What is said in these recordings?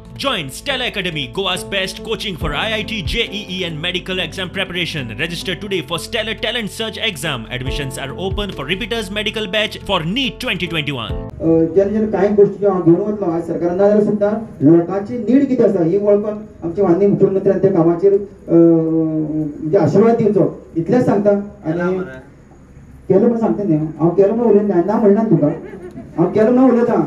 Join Stella Academy, Goa's best coaching for IIT, JEE and medical exam preparation. Register today for Stellar Talent Search exam. Admissions are open for repeaters medical batch for NEET 2021. जेन्ना जेन्ना कांय गोश्टी ज्यो हांव घेवन वतलो आयज सरकारान नाजाल्यार सुद्दां लोकांची नीड कितें आसा ही वळखून आमचे माननीय मुख्यमंत्र्यान त्या कामाचेर म्हणजे आशिर्वाद दिवचो इतलेंच सांगता. आनी केलो म्हण सांगता न्ही, हांव केलो म्हण उलयना, ना म्हणना तुका, हांव केलो म्हण उलयता.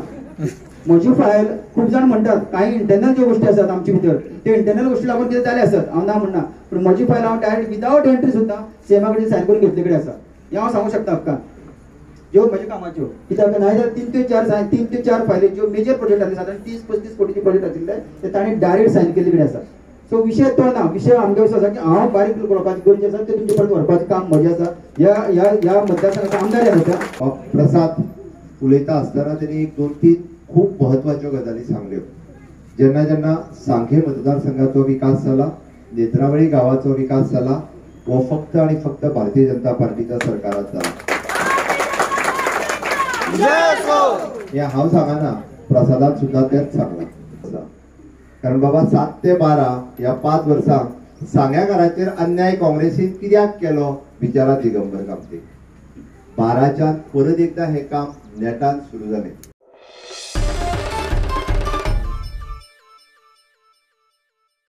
म्हजी फायल खूब जाण म्हणटात कांय इंटरनल ज्यो गोश्टी आसात आमचे भितर त्यो इंटरनल गोश्टी लागून कितें जालें आसत, हांव ना म्हणना, पूण म्हजी फायल हांव डायरेक्ट विदावट एंट्री सुद्दां सीएमा कडेन सायन करून घेतले कडेन आसा, हें हांव सांगूंक शकता हक्कान. ज्यो म्हज्या कामाच्यो कित्याक नाजाल्यार 3 ते 4 फायली ज्यो मेजर प्रोजेक्ट आसले सादारण 30-35 कोटीचे प्रोजेक्ट आशिल्ले ते ताणें डायरेक्ट सायन केल्ले कडेन आसा. सो विशय तो ना, विशय आमगे असो आसा की हांव बारीक लोकांची गरज आसा ते तुमचे परत व्हरपाचें काम म्हजें आसा. ह्या ह्या ह्या मतदारसंघाचो आमदार आसा प्रसाद उलयता आसतना तेणी 1 2 3 खूब महत्वाच्यो गजाली सांगल्यो. जेन्ना जेन्ना सांगे मतदारसंघाचो विकास जाला, नेत्रावळी गांवाचो विकास जाला, हो फक्त आनी फक्त भारतीय जनता पार्टीच्या सरकारात जाला. हे हांव सांगना, प्रसादान सुद्दां तेच सांगलां. कारण बाबा 7 ते 12 ह्या 5 वर्सांक सांग्याकारांचेर अन्याय काँग्रेसीन कित्याक केलो बिचारा दिगंबर कामती. 12च्यान परत एकदा हे काम नेटान सुरू जालें.